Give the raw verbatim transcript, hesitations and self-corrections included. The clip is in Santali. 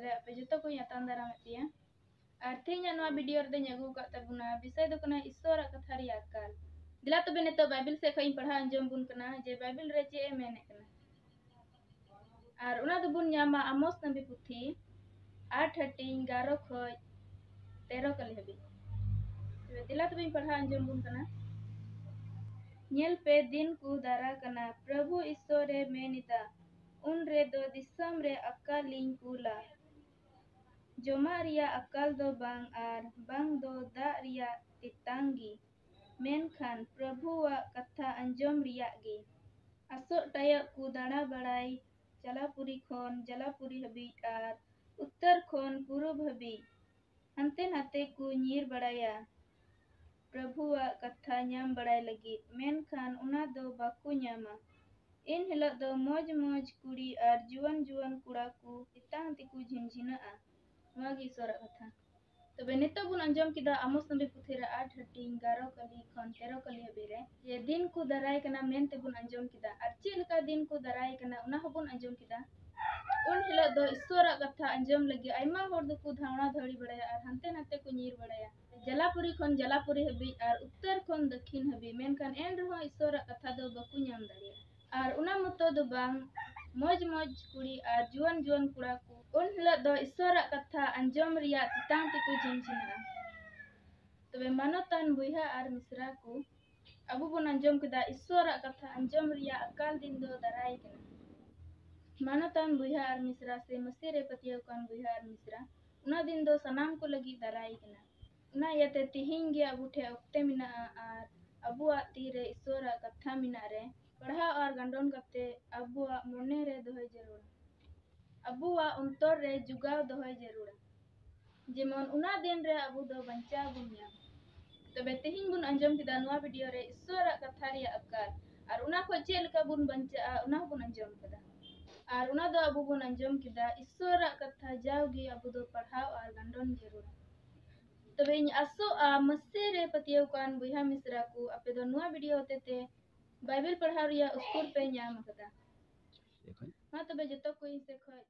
ᱨᱮ ᱟᱯᱮ ᱡᱚᱛᱚ ᱠᱚᱧ ᱟᱛᱟᱝ ᱫᱟᱨᱟᱢᱮᱫ ᱯᱮᱭᱟ᱾ ᱟᱨ ᱛᱮᱦᱮᱧᱟᱜ ᱱᱚᱣᱟ ᱵᱷᱤᱰᱤᱭᱳ ᱨᱮᱫᱚᱧ ᱟᱹᱜᱩ ᱟᱠᱟᱫ ᱛᱟᱵᱚᱱᱟ, ᱵᱤᱥᱚᱭ ᱫᱚ ᱠᱟᱱᱟ ᱤᱥᱥᱚᱨᱟᱜ ᱠᱟᱛᱷᱟ ᱨᱮᱭᱟᱜ ᱟᱠᱟᱞ᱾ ᱫᱮᱞᱟ ᱛᱚᱵᱮ ᱱᱤᱛᱚᱜ ᱵᱟᱭᱵᱮᱞ ᱥᱮᱫ ᱠᱷᱚᱱ ᱤᱧ ᱯᱟᱲᱦᱟᱣ ᱟᱸᱡᱚᱢ ᱵᱚᱱ ᱠᱟᱱᱟ ᱡᱮ ᱵᱟᱭᱵᱮᱞ ᱨᱮ ᱪᱮᱫ ᱮ ᱢᱮᱱᱮᱫ ᱠᱟᱱᱟ᱾ ᱟᱨ ᱚᱱᱟ ᱫᱚᱵᱚᱱ ᱧᱟᱢᱟ ᱟᱢᱳᱥ ᱱᱟᱵᱤ ᱯᱩᱛᱷᱤ ᱟᱴ ᱦᱟᱹᱴᱤᱧ ᱜᱟᱨᱚ ᱠᱷᱚᱱ ᱛᱮᱨᱚ ᱠᱟᱹᱞᱤ ᱦᱟᱹᱵᱤᱡ᱾ ᱛᱚᱵᱮ ᱫᱮᱞᱟ ᱛᱚᱵᱮᱧ ᱯᱟᱲᱦᱟᱣ ᱟᱸᱡᱚᱢ ᱵᱚᱱ ᱠᱟᱱᱟ᱾ ᱧᱮᱞ ᱯᱮ, ᱫᱤᱱ ᱠᱚ ᱫᱟᱨᱟ ᱠᱟᱱᱟ, ᱯᱨᱚᱵᱷᱩ ᱤᱥᱥᱚᱨ ᱮ ᱢᱮᱱ ᱮᱫᱟ, ᱩᱱ ᱨᱮᱫᱚ ᱫᱤᱥᱚᱢ ᱨᱮ ᱟᱠᱟᱞᱤᱧ ᱠᱩᱞᱟ᱾ ᱡᱚᱢᱟᱜ ᱨᱮᱭᱟᱜ ᱟᱠᱟᱞ ᱫᱚ ᱵᱟᱝ ᱟᱨ ᱵᱟᱝ ᱫᱚ ᱫᱟᱜ ᱨᱮᱭᱟᱜ ᱛᱮᱛᱟᱝ ᱜᱮ, ᱢᱮᱱᱠᱷᱟᱱ ᱯᱨᱚᱵᱷᱩᱣᱟᱜ ᱠᱟᱛᱷᱟ ᱟᱸᱡᱚᱢ ᱨᱮᱭᱟᱜ ᱜᱮ᱾ ᱟᱥᱚᱜ ᱴᱟᱭᱚᱜ ᱠᱚ ᱫᱟᱬᱟ ᱵᱟᱲᱟᱭ, ᱡᱟᱞᱟᱯᱩᱨᱤ ᱠᱷᱚᱱ ᱡᱟᱞᱟᱯᱩᱨᱤ ᱦᱟᱹᱵᱤᱡ ᱟᱨ ᱩᱛᱛᱚᱨ ᱠᱷᱚᱱ ᱯᱩᱨᱩᱵ ᱦᱟᱹᱵᱤᱡ᱾ ᱦᱟᱱᱛᱮ ᱱᱟᱛᱮ ᱠᱚ ᱧᱤᱨ ᱵᱟᱲᱟᱭᱟ, ᱯᱨᱚᱵᱷᱩᱣᱟᱜ ᱠᱟᱛᱷᱟ ᱧᱟᱢ ᱵᱟᱲᱟᱭ ᱞᱟᱹᱜᱤᱫ, ᱢᱮᱱᱠᱷᱟᱱ ᱚᱱᱟ ᱫᱚ ᱵᱟᱠᱚ ᱧᱟᱢᱟ᱾ ᱮᱱ ᱦᱤᱞᱳᱜ ᱫᱚ ᱢᱚᱡᱽ ᱢᱚᱡᱽ ᱠᱩᱲᱤ ᱟᱨ ᱡᱩᱣᱟᱹᱱ ᱡᱩᱣᱟᱹᱱ ᱠᱚᱲᱟ ᱠᱚ ᱛᱮᱛᱟᱝ ᱛᱮᱠᱚ ᱡᱷᱤᱱᱡᱷᱤᱱᱟᱹᱜᱼᱟ᱾ ᱱᱚᱣᱟ ᱜᱮ ᱤᱥᱚᱨᱟᱜ ᱠᱟᱛᱷᱟ᱾ ᱛᱚᱵᱮ ᱱᱤᱛᱚᱜ ᱵᱚᱱ ᱟᱸᱡᱚᱢ ᱠᱮᱫᱟ ᱟᱢᱳᱥ ᱱᱟᱵᱤ ᱯᱩᱛᱷᱤ ᱨᱮ ᱟᱴ ᱦᱟᱹᱴᱤᱧ ᱜᱟᱨᱚ ᱠᱟᱹᱞᱤ ᱠᱷᱚᱱ ᱛᱮᱨᱚ ᱠᱟᱹᱞᱤ ᱦᱟᱹᱵᱤᱡ ᱨᱮ ᱡᱮ ᱫᱤᱱ ᱠᱚ ᱫᱟᱨᱟᱭ ᱠᱟᱱᱟ ᱢᱮᱱᱛᱮ ᱵᱚᱱ ᱟᱸᱡᱚᱢ ᱠᱮᱫᱟ, ᱟᱨ ᱪᱮᱫ ᱞᱮᱠᱟ ᱫᱤᱱ ᱠᱚ ᱫᱟᱨᱟᱭ ᱠᱟᱱᱟ ᱚᱱᱟ ᱦᱚᱸᱵᱚᱱ ᱟᱸᱡᱚᱢ ᱠᱮᱫᱟ᱾ ᱩᱱ ᱦᱤᱞᱳᱜ ᱫᱚ ᱤᱥᱚᱨᱟᱜ ᱠᱟᱛᱷᱟ ᱟᱸᱡᱚᱢ ᱞᱟᱹᱜᱤᱫ ᱟᱭᱢᱟ ᱦᱚᱲ ᱫᱚᱠᱚ ᱫᱷᱟᱣᱲᱟ ᱫᱷᱟᱹᱣᱲᱤ ᱵᱟᱲᱟᱭᱟ ᱟᱨ ᱦᱟᱱᱛᱮ ᱱᱟᱛᱮ ᱠᱚ ᱧᱤᱨ ᱵᱟᱲᱟᱭᱟ᱾ ᱡᱟᱞᱟᱯᱩᱨᱤ ᱠᱷᱚᱱ ᱡᱟᱞᱟᱯᱩᱨᱤ ᱦᱟᱹᱵᱤᱡ ᱟᱨ ᱩᱛᱛᱚᱨ ᱠᱷᱚᱱ ᱫᱚᱠᱠᱷᱤᱱ ᱦᱟᱹᱵᱤᱡ, ᱢᱮᱱᱠᱷᱟᱱ ᱮᱱ ᱨᱮᱦᱚᱸ ᱤᱥᱚᱨᱟᱜ ᱠᱟᱛᱷᱟ ᱫᱚ ᱵᱟᱠᱚ ᱧᱟᱢ ᱫᱟᱲᱮᱭᱟᱜᱼᱟ᱾ ᱟᱨ ᱚᱱᱟ ᱢᱚᱛᱚ ᱫᱚ ᱵᱟᱝ, ᱢᱚᱡᱽ ᱢᱚᱡᱽ ᱠᱩᱲᱤ ᱟᱨ ᱡᱩᱣᱟᱹᱱ ᱡᱩᱣᱟᱹᱱ ᱠᱚᱲᱟ ᱠᱚ ᱩᱱ ᱦᱤᱞᱳᱜ ᱫᱚ ᱤᱥᱚᱨᱟᱜ ᱠᱟᱛᱷᱟ ᱟᱸᱡᱚᱢ ᱨᱮᱭᱟᱜ ᱛᱮᱛᱟᱝ ᱛᱮᱠᱚ ᱡᱷᱤᱱᱡᱷᱤᱱᱟᱜᱼᱟ᱾ ᱛᱚᱵᱮ ᱢᱟᱱᱚᱛᱟᱱ ᱵᱚᱭᱦᱟ ᱟᱨ ᱢᱤᱥᱨᱟ ᱠᱚ, ᱟᱵᱚ ᱵᱚᱱ ᱟᱸᱡᱚᱢ ᱠᱮᱫᱟ ᱤᱥᱚᱨᱟᱜ ᱠᱟᱛᱷᱟ ᱟᱸᱡᱚᱢ ᱨᱮᱭᱟᱜ ᱟᱠᱟᱞ ᱫᱤᱱ ᱫᱚ ᱫᱟᱨᱟᱭ ᱠᱟᱱᱟ᱾ ᱢᱟᱱᱚᱛᱟᱱ ᱵᱚᱭᱦᱟ ᱟᱨ ᱢᱤᱥᱨᱟ ᱥᱮ ᱢᱟᱹᱥᱤ ᱨᱮ ᱯᱟᱹᱛᱭᱟᱹᱣ ᱠᱟᱱ ᱵᱚᱭᱦᱟ ᱟᱨ ᱢᱤᱥᱨᱟ, ᱚᱱᱟ ᱫᱤᱱ ᱫᱚ ᱥᱟᱱᱟᱢ ᱠᱚ ᱞᱟᱹᱜᱤᱫ ᱫᱟᱨᱟᱭ ᱠᱟᱱᱟ᱾ ᱚᱱᱟ ᱤᱭᱟᱹᱛᱮ ᱛᱤᱦᱤᱧ ᱜᱮ ᱟᱵᱚ ᱴᱷᱮᱱ ᱚᱠᱛᱮ ᱢᱮᱱᱟᱜᱼᱟ ᱟᱨ ᱟᱵᱚᱣᱟᱜ ᱛᱤ ᱨᱮ ᱤᱥᱚᱨᱟᱜ ᱠᱟᱛᱷᱟ ᱢᱮᱱᱟᱜ ᱨᱮ ᱯᱟᱲᱦᱟᱣ ᱟᱨ ᱜᱟᱱᱰᱚᱱ ᱠᱟᱛᱮ ᱟᱵᱚᱣᱟᱜ ᱢᱚᱱᱮ ᱨᱮ ᱫᱚᱦᱚᱭ ᱡᱟᱹᱨᱩᱲᱟ᱾ ᱟᱵᱚᱣᱟᱜ ᱚᱱᱛᱚᱨ ᱨᱮ ᱡᱚᱜᱟᱣ ᱫᱚᱦᱚᱭ ᱡᱟᱹᱨᱩᱲᱟ, ᱡᱮᱢᱚᱱ ᱚᱱᱟ ᱫᱤᱱ ᱨᱮ ᱟᱵᱚ ᱫᱚ ᱵᱟᱧᱪᱟᱣ ᱵᱚᱱ ᱧᱟᱢ᱾ ᱛᱚᱵᱮ ᱛᱮᱦᱮᱧ ᱵᱚᱱ ᱟᱸᱡᱚᱢ ᱠᱮᱫᱟ ᱱᱚᱣᱟ ᱵᱷᱤᱰᱤᱭᱳ ᱨᱮ ᱤᱥᱚᱨᱟᱜ ᱠᱟᱛᱷᱟ ᱨᱮᱭᱟᱜ ᱟᱠᱟᱞ ᱟᱨ ᱚᱱᱟ ᱠᱷᱚᱱ ᱪᱮᱫ ᱞᱮᱠᱟ ᱵᱚᱱ ᱵᱟᱧᱪᱟᱜᱼᱟ ᱚᱱᱟ ᱦᱚᱸᱵᱚᱱ ᱟᱸᱡᱚᱢ ᱠᱮᱫᱟ᱾ ᱟᱨ ᱚᱱᱟ ᱫᱚ ᱟᱵᱚ ᱵᱚᱱ ᱟᱸᱡᱚᱢ ᱠᱮᱫᱟ ᱤᱥᱚᱨᱟᱜ ᱠᱟᱛᱷᱟ ᱡᱟᱣᱜᱮ ᱟᱵᱚ ᱫᱚ ᱯᱟᱲᱦᱟᱣ ᱟᱨ ᱜᱟᱱᱰᱚᱱ ᱡᱟᱹᱨᱩᱲᱟ᱾ ᱛᱚᱵᱮ ᱤᱧ ᱟᱥᱚᱜᱼᱟ ᱢᱟᱹᱥᱤ ᱨᱮ ᱯᱟᱹᱛᱭᱟᱹᱣ ᱠᱟᱱ ᱵᱚᱭᱦᱟ ᱢᱤᱥᱨᱟ ᱠᱚ ᱟᱯᱮ ᱫᱚ ᱱᱚᱣᱟ ᱵᱷᱤᱰᱤᱭᱳ ᱦᱚᱛᱮᱛᱮ ᱵᱟᱭᱵᱮᱞ ᱯᱟᱲᱦᱟᱣ ᱨᱮᱭᱟᱜ ᱩᱥᱠᱩᱨ ᱯᱮ ᱧᱟᱢ ᱟᱠᱟᱫᱟ᱾ ᱢᱟ ᱛᱚᱵᱮ ᱡᱚᱛᱚ ᱠᱚ ᱤᱧ ᱥᱮᱫ ᱠᱷᱚᱱ